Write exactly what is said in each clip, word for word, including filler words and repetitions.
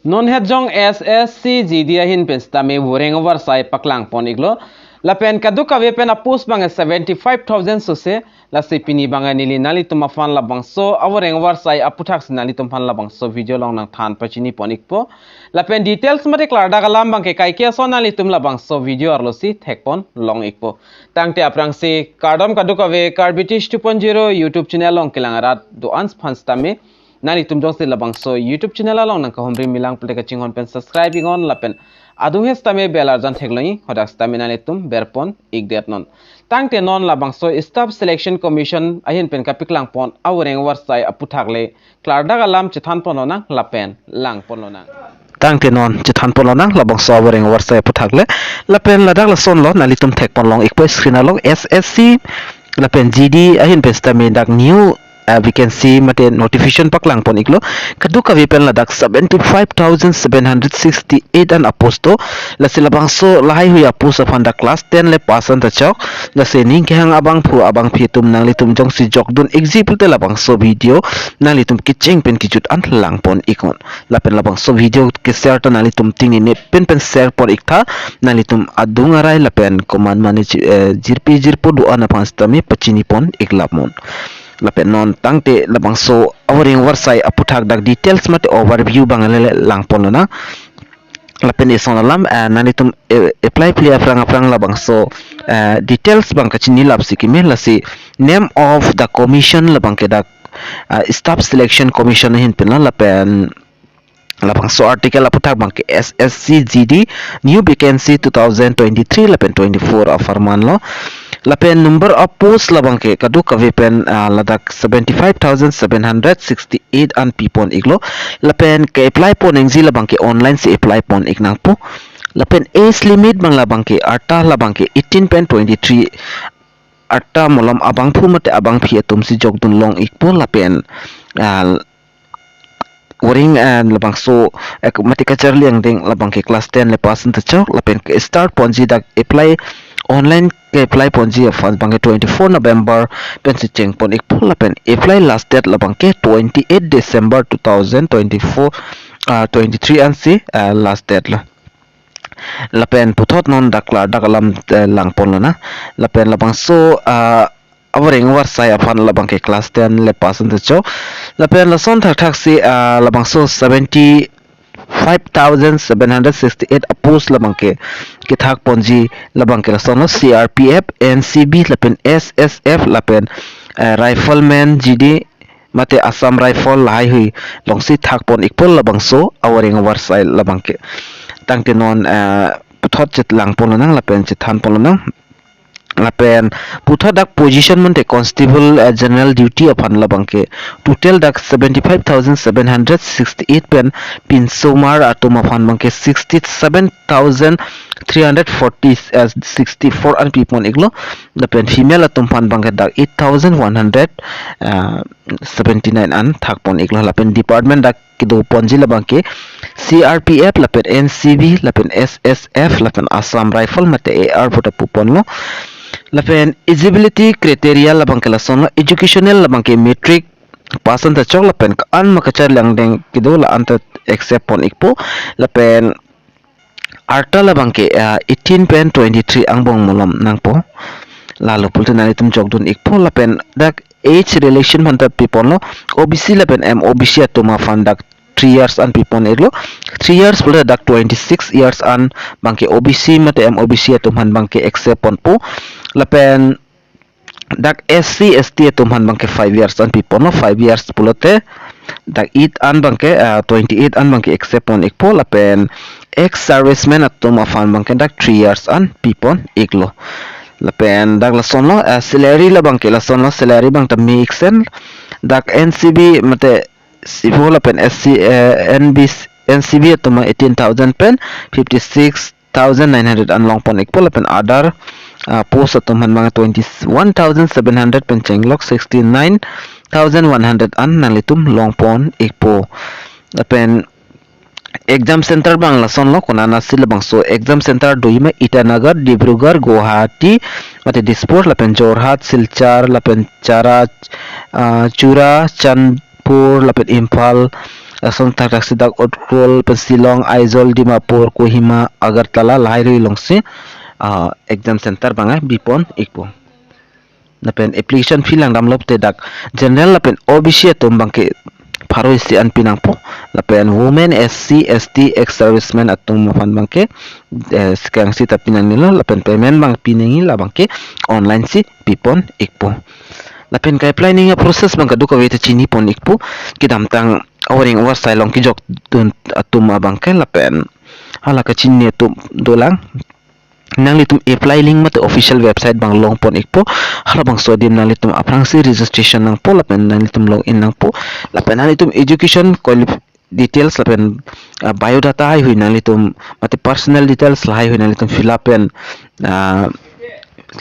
Non het jong S S C G D ahin pen sitame voreng avarsai paklang pon iklo. Lapen kadokave pen apost abang seventy five thousand sose. Lasi pini abang neli nanglitum aphan labangso avoreng avarsai aputhak si nanglitum aphan labangso video along nangthan pachini pon ikpo. Lapen details mate klardak alam abangke kaike ason nanglitum labangso video arlo si thek pon long ikpo. Tangte aphrangsi kardom kadokave, Karbi Tish two point zero YouTube channel along kelang arat do-an aphan sitame nanglitum jongsi labangso YouTube channel along nangkahumri milang pulote kachinghon pen subscribe iknon lapen adung het sitame bell arjan theklong ik, hadak sitame nanglitum ber pon ikdet non. Tangte non labangso Staff Selection Commission ahin pen kapaklang pon avoreng avarsai aputhak le klardak alam chethan pon lonang lapen lang pon lonang. Tangte non chethan pon lonang labangso avoreng avarsai aputhak le. Lapen ladak lason lo nanglitum thek pon long ikpo screen along, S S C lapen G D ahin pen sitame dak new, uh, vacancy mate notification paklang pon iklo. Kadokave pen ladak seventy five thousand seven hundred sixty eight an apost do. Lasi labangso lahai hui apost aphan dak class ten le pass an ta chok. Lasi ning kehang abangphu abangphi atum nanglitum jongsi jokdun ikji pulote labangso video nanglitum kecheng pen kejut an lang pon iknon. Lapen labangso video ke share ta nanglitum tingnine pen pen share pon iktha, nanglitum adung arai lapen komat mane chi-, eh, jirpi jirpo do-an aphan sitame pachini pon iklap non. Lapen non tangte labangso avoreng avarsai aputhak dak details mate overview abang le lang pon lonang. Lapen eson alam, eh, nanglitum, eh, apply pli aphrang aphrang labangso, eh, details abang kachini lap si keme. Lasi name of the commission labangke dak, eh, Staff Selection Commission ahin pen lo. Lapen labangso article aputhak abangke S S C G D new vacancy two thousand twenty-three lapen twenty-four apharman lo. Lapen number of post labangke kadokave pen, ah, ladak seventy five thousand seven hundred sixty eight an pi pon iklo. Lapen ke-apply pon nangji labangke online si apply pon ik nangpo. Lapen age limit abang labangke arta labangke eighteen pen twenty-three arta malom abangphu mate abangphi atum si jokdun long ikpo. Lapen, ah, voreng, ah, labangso, eh, mate kacharli angdeng labangke class ten le pass an ta chok. Lapen ke-start ponji dak apply, online ke-apply ponji aphan abangke twenty-four November pen si cheng pon ikpo. Lapen apply last date labangke twenty-eight December two thousand twenty-four, ah, twenty-three an si, ah, last date lo. Lapen puthot non dak klardak alam, eh, lang pon lonang. Lapen labangso, ah, avoreng avarsai aphan labangke class ten le pass an ta chok. Lapen lason thakthak si, ah, labangso seventy five thousand seven hundred sixty eight apost labangke kethak ponji labangke lason lo, C R P F, N C B lapen S S F lapen, eh, Rifleman G D mate Assam Rifle lahai hui along si thak pon ikpo labangso avoreng avarsai labangke. Tangte non, eh, puthot chet lang pon lonang lapen chethan pon lonang. Lapen puthot dak position mate constable, eh, general duty aphan labangke total dak seventy five thousand seven hundred sixty eight pen pinsomar atum aphan abangke sixty seven thousand three hundred forty, eh, sixty four an pi pon iklo. Lapen female atum aphan abangke dak eight thousand one hundred, eh, seventy nine an thak pon iklo. Lapen department dak kedo ponji labangke C R P F lapen N C B lapen S S F lapen Assam Rifle mate A R puta pu pon lo. Lapen eligibility criteria labangke lason lo, educational labangke matric pass an ta chok lapen ko-an ma kacharli angdeng kedo la-an ta accept pon ikpo. Lapen arta labangke, ah, eighteen pen twenty-three angbong malom nangpo. Lalo pulote nanglitum jokdun ikpo. Lapen dak age relation aphan ta pi pon lo, O B C lapen M O B C atum aphan dak three years an pi pon iklo. Three years pulote dak twenty-six years an abangke O B C mate M O B C atum aphan abangke accept ponpo. Lapen dak S C S T atum aphan abangke five years an pi pon lo, five years pulote dak eight an abangke, ah, twenty-eight an abangke accept pon ikpo. Lapen ex serviceman atum aphan abangke dak three years an pi pon iklo. Lapen dak lason lo, ah, salary labangke lason lo, salary abang ta mix en. Dak N C B mate sivo lapen S C, eh, N B C, N C B atum eighteen thousand pen fifty six thousand nine hundred an long pon ikpo. Lapen other, ah, post atum aphan abang twenty one thousand seven hundred pen chenglok sixty nine thousand one hundred an nanglitum long pon ikpo. Lapen exam center abang lason lo, konat nasi labangso exam center doji ma, Itanagar, Dibrugarh, Guwahati mate Dispur, lapen Jorhat, Silchar, lapen Chara, ah, Churachandpur, lapen Imphal, lason thakthak si dak Ukhrul pen Shillong, Aizawl, Dimapur, Kohima, Agartala lahai rui alongsi, ah, exam center abang ke bipon ikpo. Lapen application fee langdamlo pute dak general lapen O B C atum abang ke pharo isi an pinangpo. Lapen women, S C, S T, ex-servicemen atum aphan abang ke, eh, sekarang sita pinangnelo, lapen payment abang pinangji, la abang ke online si pipon ikpo. Lapen ke-apply nangji a-process abang kadokave ta chinipon ikpo. Kedamtang awar ing awar sai along kejokdun atum abang ke lapen hala kachini atum dolang. Nanglitum apply link mate official website abang longpon ikpo. Halabangso adim nanglitum aphrangsi registration nangpo lapen nanglitum login nangpo. Lapen nanglitum education quali-, details lapen, ah, biodata haihui nanglitum mate personal details lahaihui nanglitum fill up pen, ah,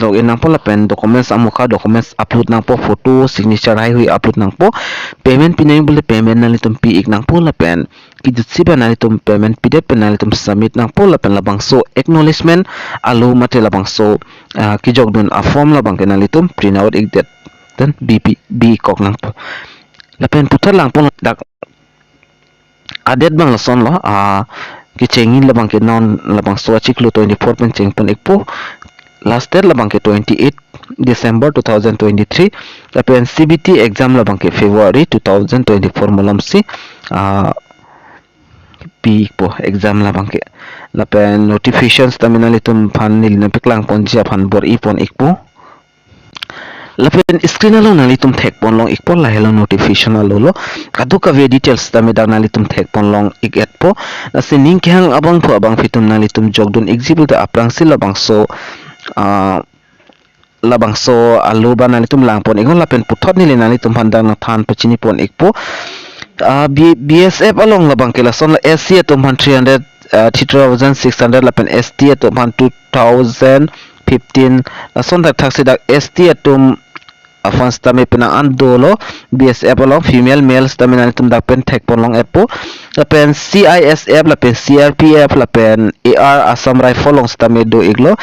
login nangpo lapen documents amukha documents upload nangpo, photo, signature haihui upload nangpo. Payment pinangji pulote payment nanglitum pi ik nangpo lapen kejutsi pen nanglitum payment pidet pen nanglitum submit nangpo lapen labangso acknowledgement alo mate labangso, ah, kejokdun a-form la abang ke nanglitum print out ikdet pen bi pi, bi kok nangpo. Lapen puthot langpon dak a-date abang lasonlo, ah, kechengji la abang ke non labangso achiklo twenty-four pen chengpon ikpo. Last date la abang ke twenty-eight December two thousand twenty-three. Lapen C B T exam la abang ke February two thousand twenty-four malomsi, ah, pi ikpo exam la abang ke. Lapen notification sitame nanglitum aphan neli nangpaklangponji aphan bor-ipon ikpo. Lapen screen along nanglitum thekpon long ikpo, lahelo notification alolo. Kadokave details sitame dak nanglitum thekpon long ik-etpo. Lasi ning kehang abangphu abangphi atum nanglitum jokdun ikji pulote aphrangsi labangso, ah, labangso alo abang nanglitum langpon iknon lapen puthot neli nanglitum aphan dak nangthan pachinipon ikpo. Ah, B-, B S F along la abang ke lasonlo, S C atum aphan three hundred, ah, three thousand six hundred lapen S T atum aphan two thousand fifteen, lason thakthak si dak S T atum aphan sitame penang an dolo, B S F along female male sitame nanglitum dak pen thekpon long ikpo. Lapen C I S F lapen C R P F lapen A R Assam Rifle along sitame do iklo.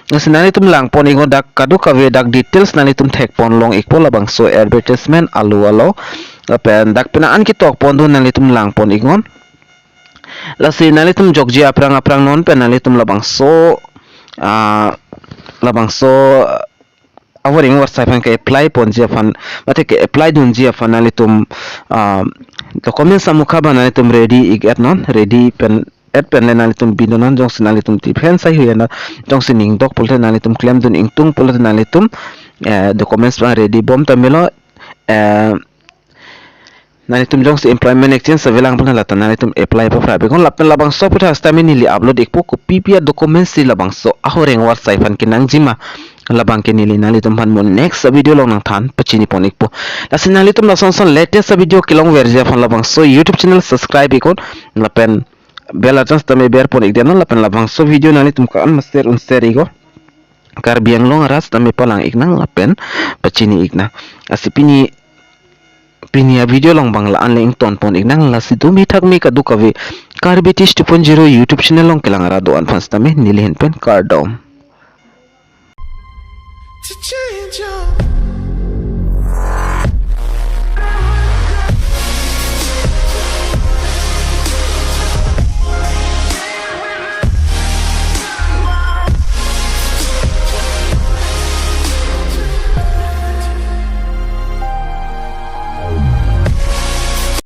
Lasi nanglitum langpon iknon dak kadokave dak details nanglitum thekpon long ikpo labangso advertisement alo alo. Lapen dak penang an ketokpondun nanglitum langpon iknon. Lasi nanglitum jokji aphrang aphrang non pen nanglitum labangso, ah, labangso, ah, awar ing awar sai aphan ke-apply ponji aphan mate ke-apply dunji aphan nanglitum, ah, documents amukha abang nanglitum ready ik-etnon, ready pen et pen le nanglitum bidunnon, jongsi nanglitum defense haihui ana jongsi ning dok pulote nanglitum klemdun ingtung pulote nanglitum, eh, documents abang ready bom ta melo, eh, nanglitum jongsi employment exchange ave lang pulote lata nanglitum apply paprap iknon lapen labangso aputhak sitame neli upload ikpo kopi pi a-documents si labangso awar ing awar sai aphan kenangjima, la abang ke neli nanglitum aphan mo next video along nangthan pachinipon ikpo. Lasi nanglitum lason son latest a-video kelongverji aphan labangso YouTube channel subscribe iknon lapen bell icon sitame berpon ikdet non lapen labangso video nanglitum ko-an ma share un share iknon. Karbi Anglong arat sitame palang iknang lapen pachini iknang. Lasi pini, pini a-video along abang la-an le ingtonpon iknang, lasi dumi thakmi kadokave Karbi Teach two point zero YouTube channel along kelang arat do-an aphan sitame neli ahin pen kardom. To change your